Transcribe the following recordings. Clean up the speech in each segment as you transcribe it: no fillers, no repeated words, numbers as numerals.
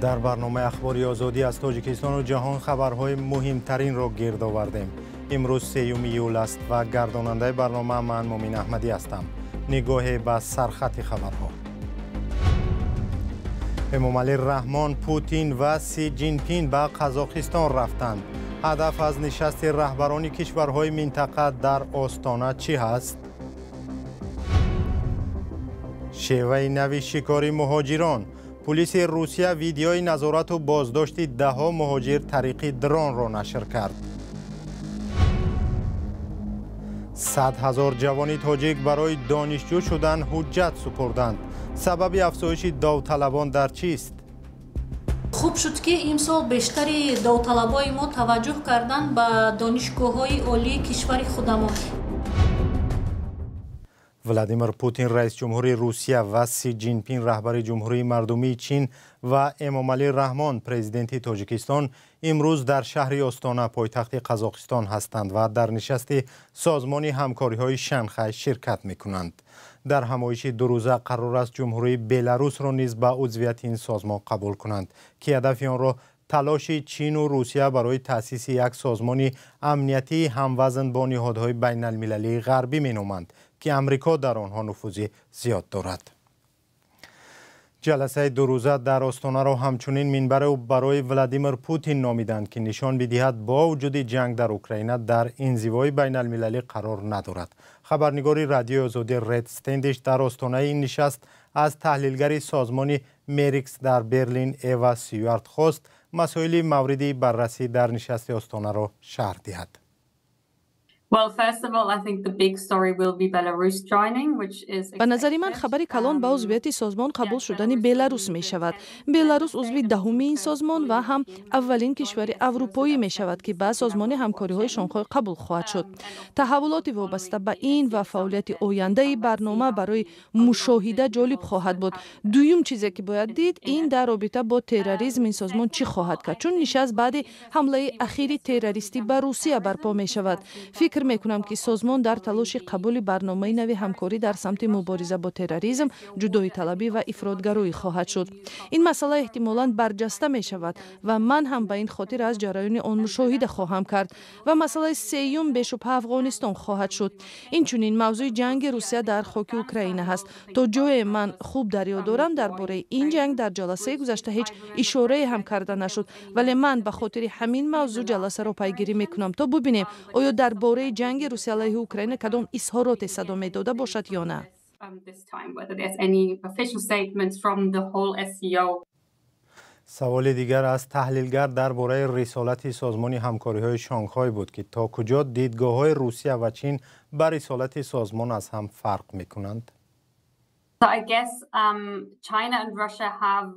Дар барномаи Ахбори Озодӣ аз Тоҷикистону ҷаҳон хабарҳои муҳимтаринро гирд овардем. Имрӯз 3 июл аст ва гардонандаи барнома ман Мумин Аҳмадӣ ҳастам. Нигоҳе ба сархати хабарҳо. Эмомалӣ Раҳмон, Путин ва Си Ҷинпин ба Қазоқистон рафтанд. Ҳадаф аз нишасти раҳбарони кишварҳои минтақа дар Остона чӣ ҳаст? Шеваи нави шикори муҳоҷирон. Пулиси Русия видеои назорату боздошти даҳҳо муҳоҷир тариқи дронро нашр кард. 100 000 ҷавони тоҷик барои донишҷӯ шудан ҳуҷҷат супурданд. Сабаби афзоиши довталабон дар чист? Хуб шуд, ки имсол бештари довталабои мо таваҷҷӯҳ карданд ба донишгоҳҳои олии кишвари худамон. Владимир Путин, раис ҷумҳури Русия, ва Си Ҷинпин, раҳбари Ҷумҳурии Мардумии Чин, ва Эмомалӣ Раҳмон, президенти Тоҷикистон, имрӯз дар шаҳри Остона, пойтахти Қазоқистон ҳастанд ва дар нишасти Созмони ҳамкориҳои Шанхай ширкат мекунанд. Дар ҳамоиши дурӯза қарор аст Ҷумҳурии Беларусро низ ба узвияти ин созмон қабул кунанд, ки ҳадафи онро талоши Чину Русия барои таъсиси як созмони амниятии ҳамвазн бо ниҳодҳои байналмилалии ғарбӣ меноманд, ки Амрико дар онҳо нуфузи зиёд дорад. Ҷаласаи дурӯза дар Остонаро ҳамчунин минбаре барои Владимир Путин номиданд, ки нишон бидиҳад, бо вуҷуди ҷанг дар Украина дар инзивои байналмилалӣ қарор надорад. Хабарнигори Радиои Озодӣ Ред Стендиш дар остонаи ин нишаст аз таҳлилгари созмони Мерикс дар Берлин Эва Сюарт хост, масоили мавриди баррасӣ дар нишасти Остонаро шарҳ диҳад. Well, first of all, I think the big story will be Belarus joining, which is Ба назари ман, хабари калон ба узвияти созмон қабул шудани Беларус мешавад. Беларус узви даҳуми ин созмон ва ҳам аввалин кишвари аврупоӣ мешавад, ки ба Созмони ҳамкориҳои Шонхой қабул хоҳад шуд. Таҳаввулоти вобаста ба ин ва фаъолияти ояндаи барнома барои мушоҳида ҷолиб хоҳад буд. Дуюм чизе, ки бояд дид, ин дар робита бо терроризм ин созмон чӣ хоҳад кард, чун нишаст баъди ҳамлаи ахири террористӣ ба Русия барпо мешавад. Фикр мекунам, ки созмон дар талоши қабули барномаи нави ҳамкорӣ дар самти мубориза бо терроризм, ҷудоиталабӣ ва ифротгароӣ хоҳад шуд. Ин масъала эҳтимолан барҷаста мешавад ва ман ҳам ба ин хотир аз ҷараёни он мушоҳида хоҳам кард. Ва масъалаи сеюм бешубҳа Афғонистон хоҳад шуд. Инчунин мавзӯи ҷанги Русия дар хоки Украина ҳаст. То ҷое ман хуб дар ёд дорам, дар бораи ин ҷанг дар ҷаласаи гузашта ҳеҷ ишорае ҳам карда нашуд, вале ман ба хотири ҳамин мавзӯъ ҷаласаро пайгирӣ мекунам, то бубинем, оё дар бораи ҷанги Русия алайҳи Украина кадом изҳороте садо медода бошад ё на. This time, whether there's any official statements from the whole SCO. Саволи дигар аз таҳлилгар дар бораи рисолати Созмони ҳамкориҳои Шонхой буд, ки то куҷо дидгоҳҳои Русия ва Чин ба рисолати созмон аз ҳам фарқ мекунанд. So I guess China and Russia have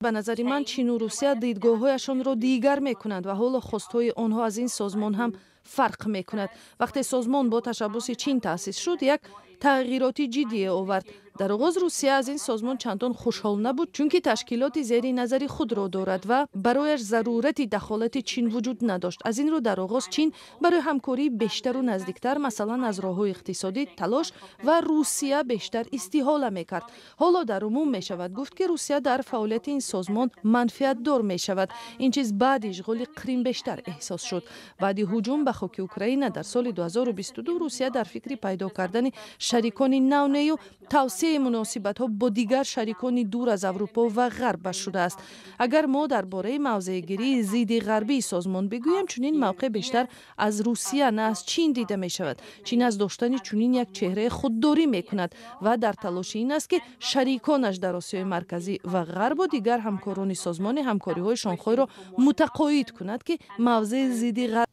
Ба назари ман, Чину Русия дидгоҳҳояшонро дигар мекунанд ва ҳоло хостҳои онҳо аз ин созмон ҳам фарқ мекунад. Вақте созмон бо ташаббуси Чин таъсис шуд, як тағйироти ҷиддие овард. Дар оғоз Русия аз ин созмон чандон хушҳол набуд, чунки ташкилоти зери назари худро дорад ва барояш зарурати дахолати Чин вуҷуд надошт. Аз ин рӯ дар оғоз Чин барои ҳамкории бештару наздиктар, масалан аз роҳҳои иқтисодӣ, талош ва Русия бештар истиҳола мекард. Ҳоло дар умум мешавад гуфт, ки Русия дар фаъолияти ин созмон манфиатдор мешавад. Ин чиз баъди ишғоли Қрим бештар эҳсос шуд. Баъди ҳуҷум ба хоки Украина дар соли 2022 Русия дар фикри пайдо кардани шарикони нав нею тавсеаи муносибатҳо бо дигар шарикони дур аз Аврупо ва Ғарб шудааст. Агар мо дар бораи мавзеъгирии зидди ғарбии созмон бигӯем, чунин мавқеъ бештар аз Русия, на аз Чин дида мешавад. Чин аз доштани чунин як чеҳраи худдорӣ мекунад ва дар талоши ин аст, ки шариконаш дар Осиёи Марказӣ ва Ғарбу дигар ҳамкорони Созмони ҳамкориҳои Шонхойро мутақоид кунад, ки мавзеи зидди ғарб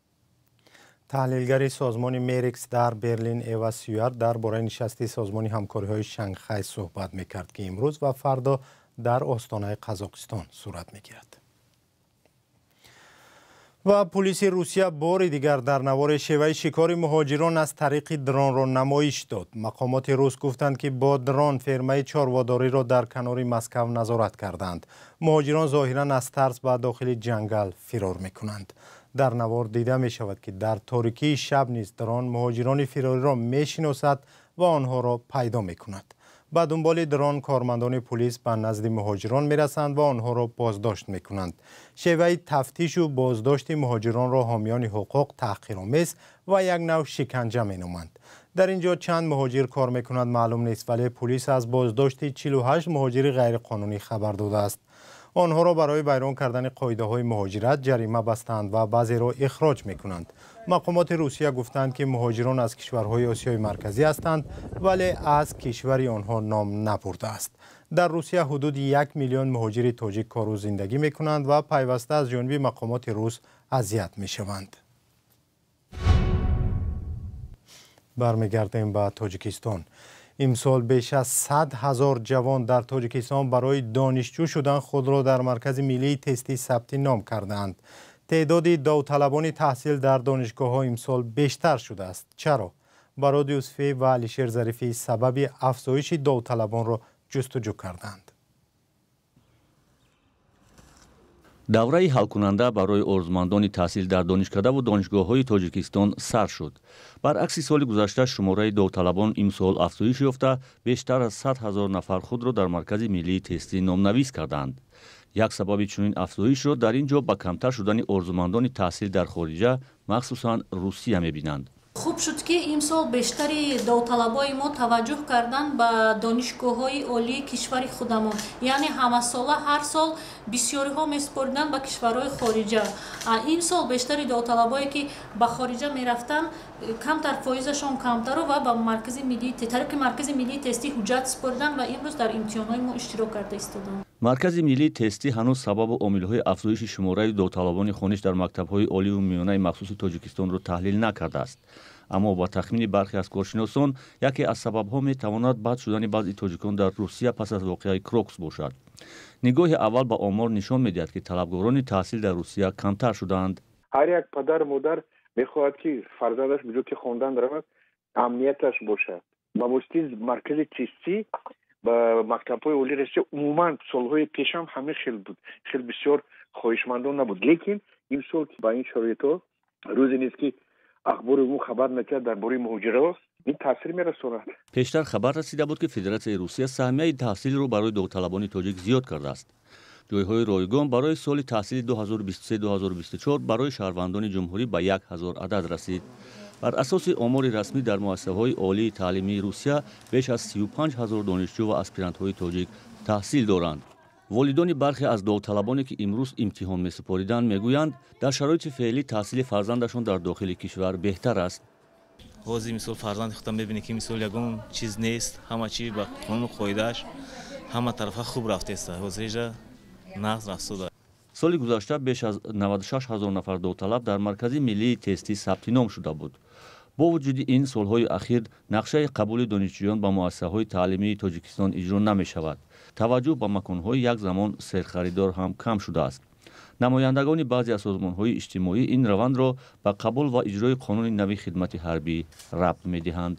Таҳлилгари созмони Мерикс дар Берлин Эва Сюарт дар бораи нишасти Созмони ҳамкориҳои Шанхай суҳбат мекард, ки имрӯз ва фардо дар Остонаи Қазоқистон сурат мегирад. Ва пулиси Русия бори дигар дар навори шеваи шикори муҳоҷирон аз тариқи дронро намоиш дод. Мақомоти рус гуфтанд, ки бо дрон фермаи чорводориро дар канори Москав назорат карданд. Муҳоҷирон зоҳиран аз тарс ба дохили ҷангал фирор мекунанд. Дар навор дида мешавад, ки дар торикии шаб низ дрон муҳоҷирони фирориро мешиносад ва онҳоро пайдо мекунад. Ба дунболи дрон кормандони пулис ба назди муҳоҷирон мерасанд ва онҳоро боздошт мекунанд. Шеваи тафтишу боздошти муҳоҷиронро ҳомиёни ҳуқуқ таҳқиромез ва як нав шиканҷа меноманд. Дар ин ҷо чанд муҳоҷир кор мекунад маълум нест, вале пулис аз боздошти 48 муҳоҷири ғайриқонунӣ хабар додааст. Онҳоро барои вайрон кардани қоидаҳои муҳоҷират ҷарима бастанд ва баъзеро ихроҷ мекунанд. Мақомоти Русия гуфтанд, ки муҳоҷирон аз кишварҳои Осиёи Марказӣ ҳастанд, вале аз кишвари онҳо ном набурдааст. Дар Русия ҳудуди 1 миллион муҳоҷири тоҷик кору зиндагӣ мекунанд ва пайваста аз ҷониби мақомоти рус азият мешаванд. Бармегардем ба Тоҷикистон. Имсол беш аз 100 ҳазор ҷавон дар Тоҷикистон барои донишҷӯ шудан худро дар Маркази миллии тестӣ сабти ном кардаанд. Теъдоди довталабони таҳсил дар донишгоҳҳо имсол бештар шудааст. Чаро? Барод Юсуфӣ ва Алишер Зарифӣ сабаби афзоиши довталабонро ҷустуҷӯ карданд. Давраи ҳалкунанда барои орзумандони таҳсил дар донишкадаву донишгоҳҳои Тоҷикистон сар шуд. Баръакси соли гузашта шумораи довталабон имсол афзоиш ёфта, бештар аз 100 ҳазор нафар худро дар Маркази миллии тестӣ номнавис карданд. Як сабаби чунин афзоишро дар ин ҷо ба камтар шудани орзумандони таҳсил дар хориҷа, махсусан Русия мебинанд. Хуб шуд, ки имсол бештари довталабои мо таваҷҷӯҳ карданд ба донишгоҳҳои олии кишвари худамон. Яъне ҳамасола ҳар сол бисёриҳо месупориданд ба кишварҳои хориҷа. Имсол бештари довталабое, ки ба хориҷа мерафтанд, камтар фоизашон камтару ва ба маркази миллии тариқи Маркази миллии тестӣ ҳуҷҷат супориданд ва имрӯз дар имтиҳонҳои мо иштирок карда истоданд. Маркази миллии тестӣ ҳанӯз сабабу омилҳои афзоиши шумораи довталабони хониш дар мактабҳои оливу миёнаи махсуси Тоҷикистонро таҳлил накардааст. Аммо ба тахмини бархе аз коршиносон, яке аз сабабҳо метавонад бад шудани баъзи тоҷикон дар Русия пас аз воқеаи Крокус бошад. Нигоҳи аввал ба омор нишон медиҳад, ки талабгорони таҳсил дар Русия камтар шудаанд. Ҳар як падару модар мехоҳад, ки фарзандаш биҷо ки хондан равад, амнияташ бошад. Ба воситаи маркази тестӣ ба мактабҳои олии Русия умуман солҳои пешам ҳамин хел буд, хел бисёр хоҳишмандон набуд. Лекин имсол ба ин шароитҳо рӯзе нест, ки ахбори умум хабар накард дар бораи муҳоҷиро, ин таъсир мерасонад. Пештар хабар расида буд, ки Федератсияи Русия саҳмияи таҳсилро барои довталабони тоҷик зиёд кардааст. Ҷойҳои ройгон барои соли таҳсили 2023-2024 барои шаҳрвандони ҷумҳурӣ ба 1000 адад расид. Бар асоси омори расмӣ дар муассисаҳои олии таълимии Русия беш аз 35 ҳазор донишҷӯ ва аспирантҳои тоҷик таҳсил доранд. Волидони бархе аз довталабоне, ки имрӯз имтиҳон месупориданд, мегӯянд, дар шароити феълӣ таҳсили фарзандашон дар дохили кишвар беҳтар аст. Ҳозир мисол фарзанди худам мебинӣ, ки мисол ягон чиз нест, ҳама чи ба қонуну қоидааш ҳама тарафа хуб рафтааст. Ҳозир нағз рафтуда. Соли гузашта беш аз 96 ҳазор нафар довталаб дар Маркази миллии тестӣ сабти ном шуда буд. Бо вуҷуди ин, солҳои ахир нақшаи қабули донишҷӯён ба муассисаҳои таълимии Тоҷикистон иҷро намешавад. Таваҷҷӯҳ ба маконҳои як замон серхаридор ҳам кам шудааст. Намояндагони баъзе аз созмонҳои иҷтимоӣ ин равандро ба қабул ва иҷрои қонуни нави хидмати ҳарбӣ рабт медиҳанд.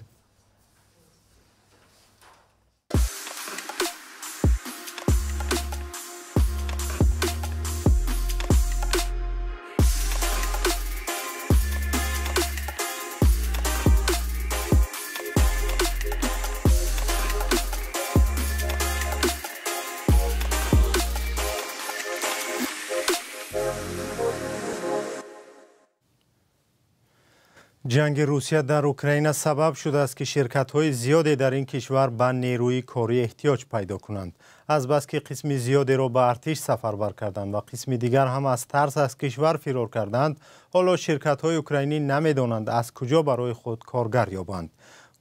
Ҷанги Русия дар Украина сабаб шудааст, ки ширкатҳои зиёде дар ин кишвар ба нерӯи корӣ эҳтиёҷ пайдо кунанд. Азбаски қисми зиёдеро ба артиш сафарбар карданд ва қисми дигар ҳам аз тарс аз кишвар фирор карданд, ҳоло ширкатҳои украинӣ намедонанд аз куҷо барои худ коргар ёбанд.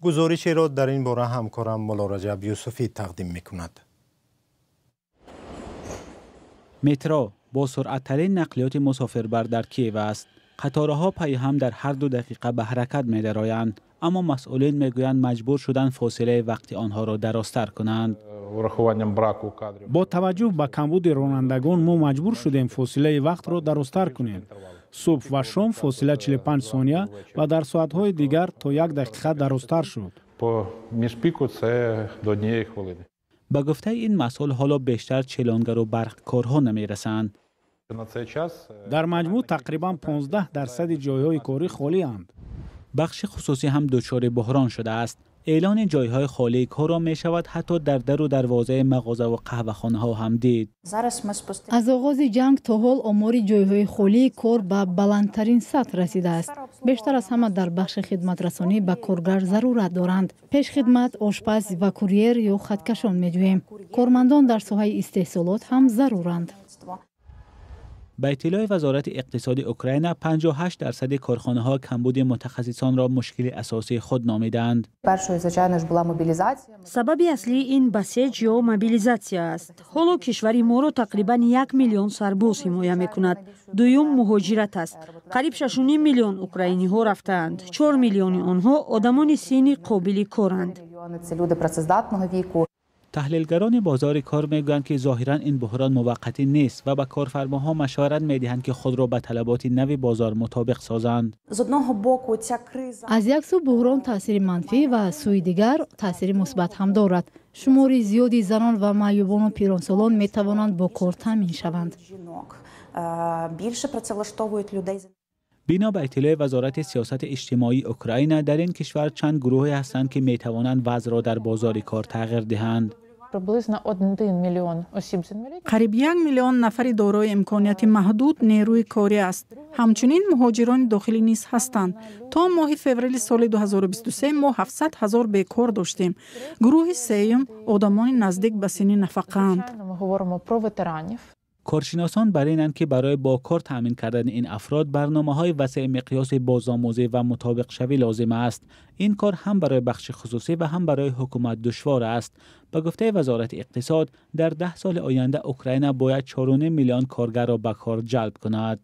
Гузоришеро дар ин бора ҳамкорам Муллораҷаб Юсуфӣ тақдим мекунад. Метро бо суръаттарин нақлиёти мусофирбар дар Киев аст. Қатораҳо пайҳам дар ҳар 2 дақиқа ба ҳаракат медароянд, аммо масъулин мегӯянд маҷбур шуданд фосилаи вақти онҳоро дарозтар кунанд. Бо таваҷҷӯҳ ба камбуди ронандагон мо маҷбур шудем фосилаи вақтро дарозтар кунем. Субҳ ва шом фосила 45 сония ва дар соатҳои дигар то 1 дақиқа дарозтар шуд. Ба гуфтаи ин масъул, ҳоло бештар челонгару барқкорҳо намерасанд. Дар маҷмӯъ тақрибан 15% ҷойҳои корӣ холианд. Бахши хусусӣ ҳам дучори буҳрон шудааст. Эълони ҷойҳои холии корро мешавад ҳатто дар дару дарвозаи мағозаву қаҳвахонаҳо ҳам дид. Аз оғози ҷанг то ҳол омори ҷойҳои холии кор ба баландтарин сатҳ расидааст. Бештар аз ҳама дар бахши хидматрасонӣ ба коргар зарурат доранд. Пешхидмат, ошпаз ва курьер ё хаткашон меҷӯем. Кормандон дар соҳаи истеҳсолот ҳам заруранд. Ба иттилои Вазорати иқтисоди Украина, 58% корхонаҳо камбуди мутахассисонро мушкили асосии худ номидаанд. Сабаби аслии ин басеҷ ё мобилизатсия аст. Ҳоло кишвари моро тақрибан 1 миллион сарбоз ҳимоя мекунад. Дуюм муҳоҷират аст. Қариб 6,5 миллион украиниҳо рафтаанд. 4 миллиони онҳо одамони синни қобили коранд. Таҳлилгарони бозори кор мегӯянд, ки зоҳиран ин буҳрон муваққатӣ нест ва ба корфармоҳо машварат медиҳанд, ки худро ба талаботи нави бозор мутобиқ созанд. Аз як сӯ буҳрон таъсири манфӣ ва аз сӯи дигар таъсири мусбат ҳам дорад. Шумори зиёди занон ва маъюбону пиронсолон метавонанд бо кор таъмин шаванд. Бино ба иттилои Вазорати сиёсати иҷтимоии Украина, дар ин кишвар чанд гурӯҳе ҳастанд, ки метавонанд вазъро дар бозори кор тағйир диҳанд. Қариб 1 миллион нафари дорои имконияти маҳдуд нерӯи корӣ аст. Ҳамчунин муҳоҷирони дохилӣ низ ҳастанд. То моҳи феврали соли 2023 мо 700 ҳазор бекор доштем. Гурӯҳи сеюм одамони наздик ба синни нафақаанд. Коршиносон бар инанд, ки барои бо кор таъмин кардани ин афрод барномаҳои васеи миқёси бозомӯзӣ ва мутобиқшавӣ лозим аст. Ин кор ҳам барои бахши хусусӣ ва ҳам барои ҳукумат душвор аст. Ба гуфтаи Вазорати иқтисод, дар 10 соли оянда Украина бояд 4,5 миллион коргарро ба кор ҷалб кунад.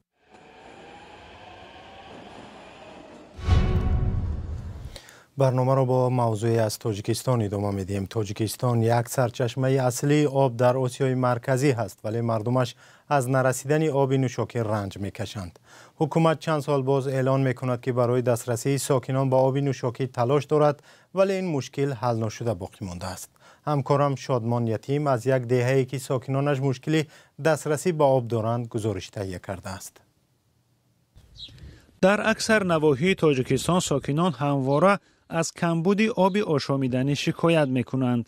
Барномаро бо мавзӯе аз Тоҷикистон идома медиҳем. Тоҷикистон як сарчашмаи аслии об дар Осиёи Марказӣ ҳаст, вале мардумаш аз нарасидани оби нӯшокӣ ранҷ мекашанд. Ҳукумат чанд сол боз эълон мекунад, ки барои дастрасии сокинон ба оби нӯшокӣ талош дорад, вале ин мушкил ҳал нашуда боқӣ мондааст. Ҳамкорам Шодмон Ятим аз як деҳае, ки сокинонаш мушкили дастрасӣ ба об доранд, гузориш таҳия кардааст. Дар аксар навоҳии Тоҷикистон сокинон ҳамвора аз камбуди оби ошомиданӣ шикоят мекунанд.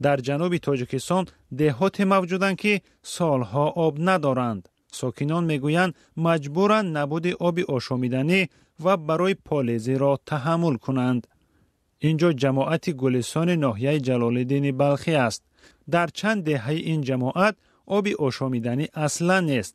Дар ҷануби Тоҷикистон деҳоте мавҷуданд, ки солҳо об надоранд. Сокинон мегӯянд, маҷбуранд набуди оби ошомиданӣ ва барои полезиро таҳаммул кунанд. Ин ҷо ҷамоати Гулистони ноҳияи Ҷалолиддини Балхӣ аст. Дар чанд деҳаи ин ҷамоат оби ошомиданӣ аслан нест.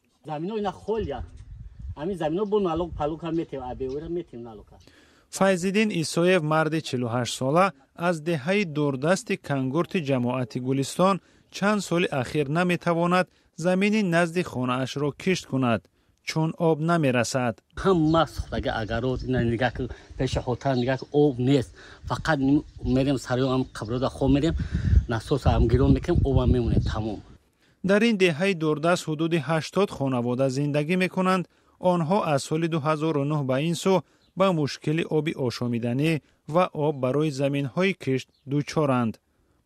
Файзиддин Исоев, марди 48-сола, аз деҳаи дурдасти Кангурти ҷамоати Гулистон чанд соли ахир наметавонад замини назди хонаашро кишт кунад, чун об намерасад. Ҳама сухтага агарот нигаҳ пеши хотар нигаҳ об нест. Фақат мерем сариам қаброда хоб мерем, насосам гирон мекунем, обам мемонем, тамом. Дар ин деҳаи дурдаст ҳудуди 80 хонавода зиндагӣ мекунанд. Онҳо аз соли 2009 ба ин сӯ ба мушкили оби ошомиданӣ ва об барои заминҳои кишт дучоранд.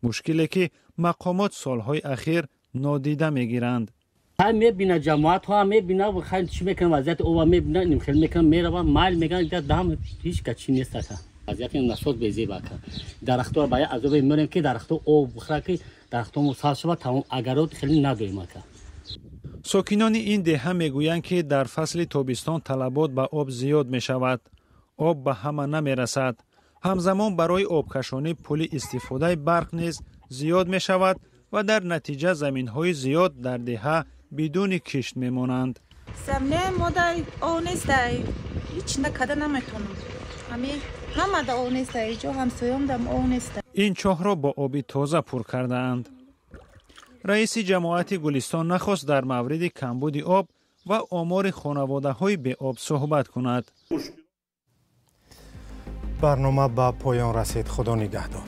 Мушкиле ки мақомот солҳои ахир нодида мегиранд. Мебина ҷамоатҳо мебина, чӣ мекунам, вазъияти оба мебина, хел мекунам, меравам, майл меган, дам ҳеҷ ка чӣ нест ака. Вазъияти насос безеб ака. Дарахтҳо ба азобе мемонем, ки дарахтҳо об бихӯрад, ки дарахтҳо сабз шавад, тамом агарот хеле надорем ака. Сокинони ин деҳа мегӯянд, ки дар фасли тобистон талабот ба об зиёд мешавад. Об ба ҳама намерасад. Ҳамзамон барои обкашонӣ пули истифодаи барқ низ зиёд мешавад ва дар натиҷа заминҳои зиёд дар деҳа бидуни кишт мемонанд. Заминаи мо дар об нестай, ҳеҷ накарда наметавонам. Ҳама да об нестай, ҷо ҳамсоём дам об нестай. Ин чоҳро бо оби тоза пур кардаанд. Раиси ҷамоати Гулистон нахост дар мавриди камбуди об ва омори хонаводаҳои беоб суҳбат кунад. Барнома ба поён расид. Худо нигаҳдор.